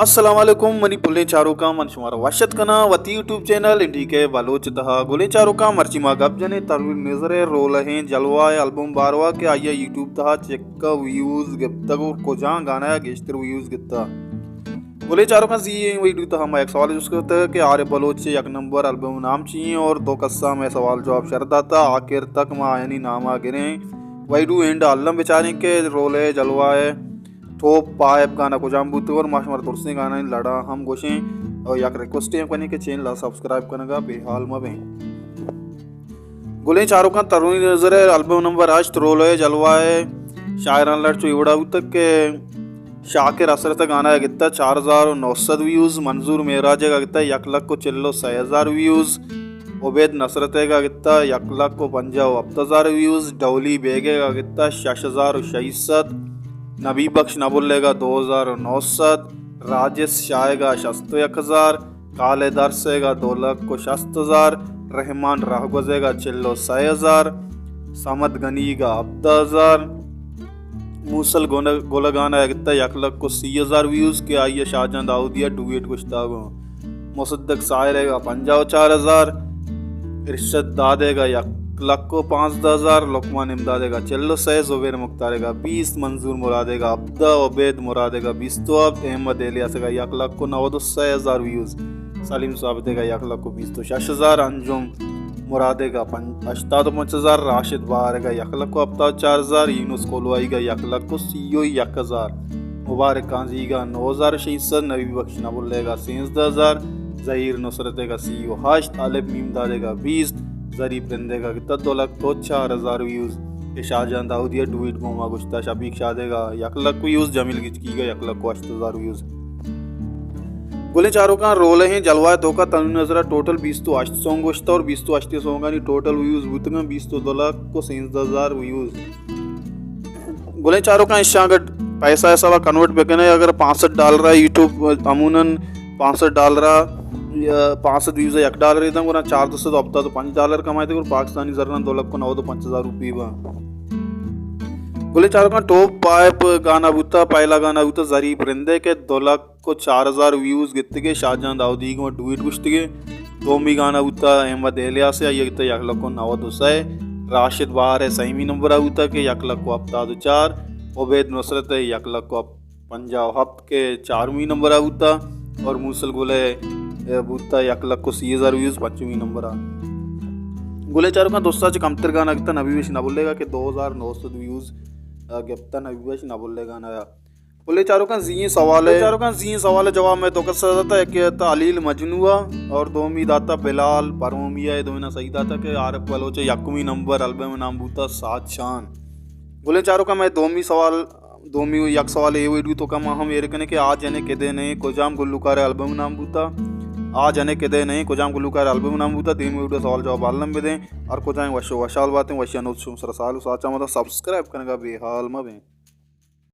السلام علیکم منی پلیں چاروکاں، من شمارا وش ات کناں وتی یوٹیوب چینل این ڈی کے بلوچ تہا۔ گلیں چاروکاں، مرچی ما گپ جنیں تنویر نذر ءِ رولہیں جلوہ ءِ البم باروا کہ آئی ءَ یوٹیوب تہا چکا ویوز گپتگ اور کجام گانا ءَ گیشتر ویوز گپتگ۔ گلیں چاروکاں، زی ایں ویڈیو تہا ما یک سوال جست کرتگ کہ عارف بلوچ ءِ یک نمبر البم نام چی ایں، اور دو کساں مئے سوال جواب شر داتا۔ آخر تک ما آیانی نام ءَ گریں۔ ویڈیو اینڈ الم بچاریں کہ رولے جلوہ ءِ ٹاپ پائپ گانا کجام بوتگ اور ما شمارا درستیں گانانی لڑا ہم گوشیں اور یک ریکویسٹ ہم کنیں کہ چینل ءَ سبسکرائب کنگا بے حال مہ بیں۔ گلیں چاروکاں، تنویر نذر ءِ البم نمبر ہشت رولے جلوہ ءِ شاعران لڑ چو اے وڑا بوتگ کہ شاکر حسرت ءِ گانا ءَ گتا چار ہزار و نو سد ویوز، منظور معراج ءِ گا گتا یک لکھ و چل و سئے ہزار ویوز، عبید نصرت ءِ گا گتا یک لکھ و پنجاہ و ہپت ہزار ویوز، ڈولی بیگ ءِ گا گتا شش ہزار و شش سد، نبی بخش نبل ءِ گا دو ہزار و نو سد، راجس شاہ ءِ گا شست و یک ہزار، کالے درس ءِ گا دو لکھ و شست ہزار، رحمان راہگوز ءِ گا چل و سئے ہزار، صمد گنی ءِ گا ہپدہ ہزار، موسل گن-، گلگان ءَ گتا یک لکھ و سی ہزار ویوز کہ آئی ءَ شاہجان داؤدی ءَ ڈویٹ گوشتگ۔ مصدق ساحر ءِ گا پنجاہ و چار ہزار، ارشد داد ءِ گا یک لکھ و پانزدہ ہزار، لقمان امداد ءِ گا چل و سئے، زبیر مختار ءِ گا بیست، منظور مراد ءِ گا ہپدہ، عبید مراد ءِ گا بیست و ہپت، احمد الیاس ءِ گا یک لکھ و نود و سئے ہزار ویوز، سلیم ثابت ءِ گا یک لکھ و بیست و شش ہزار، انجم مراد ءِ گا پن-، ہشتاد و پنچ ہزار، راشد بہار ءِ گا یک لکھ و ہپتاد و چار ہزار، یونس کولوائی ءِ گا یک لکھ و سی و یک ہزار، مبارک قاضی ءِ گا نو ہزار و شش سد، نبی بخش نبل ءِ گا سینزدہ ہزار، ظہیر نصرت ءِ گا سی و ہشت، الف میم داد ءِ گا بیست، ظریف رند ءِ گا گتا دو لکھ و چار ہزار ویوز کہ شاہجان داؤدی ءَ ڈویٹ گوما گوشتا، شفیق شاد ءِ گا یک لکھ ویوز، جمیل گچکی ءِ گا یک لکھ و ہشت ہزار ویوز۔ گلیں چاروکاں، رولہیں جلوہ ءِ توکا تنویر نذر ءَ ٹوٹل بیست و ہشت سونگ گوشتہ اور بیست و ہشتی سونگانی ٹوٹل ویوز بوتگاں بیست و دو لکھ و سینزدہ ہزار ویوز۔ گلیں چاروکاں، اشاں اگر پیسہ حسابا کنورٹ بکنے، اگر پانسٹھ ڈالر ءَ یوٹیوب عموماً پانسٹھ ڈالر ءَ، یا پانسٹھ ویوز ءَ یک ڈالر ایداں، گڑا چار دو سد ہپتاد و پنچ ڈالر کمائیتے، گڑا پاکستانی زراں دو لکھ و نود و پنچ ہزار روپی با۔ گلیں چاروکاں، ٹاپ پائپ گانا بوتا، پہلا گانا بوتا ظریف رندے کہ دو لکھ و چار ہزار ویوز گتگے، شاہجان داؤدی گوں ڈویٹ گوشتگے۔ دومی گانا بوتا احمد الیاس ءِ، آئی ءَ گتا یک لکھ و نود و سئے۔ راشد بہار ءِ سیمی نمبر ءَ بوتا کہ یک لکھ و ہپتاد و چار۔ عبید نصرت ءِ یک لکھ و پنجاہ و ہپت کہ چارمی نمبر ءَ بوتا، اور موسل گل ءِ بوتا یک لکھ و سی ہزار ویوز پنچمی نمبر ءَ۔ گلیں چاروکاں، دوستا چہ کمتر گانا گتا نبی بخش نبل ءِ گا کہ دو ہزار نو سد ویوز گپتا نبی بخش نبل ءِ گانا۔ گلیں چاروکاں، زی ایں سوال ءَ، گلیں چاروکاں، زی ایں سوال ءِ جواب مئے دو کس ءَ داتا، یکے داتا علیل مجنو ءَ اور دومی داتا بلال پرومی ءَ، اے دوئیناں صحیح داتا کہ عارف بلوچ ءِ یکمی نمبر البم نام بوتا سات شان۔ گلیں چاروکاں، مئے دومی سوال، دومی یک سوال اے ویڈیو توکا ما ہم ایر کنیں کہ آ جنے کدے نہیں کجام گلوکار ءِ البم نام بوتا، آ جنے کدے نہیں کجام گلوکار ءِ البم نام بوتا۔ دیمی ویڈیو سوال جواب الم بدیں۔ ہر کجائیں وش و وشحال باتیں، وشی انوت شم سر سال و ساچا مدن، سبسکرائب کنگا بے حال مبیں۔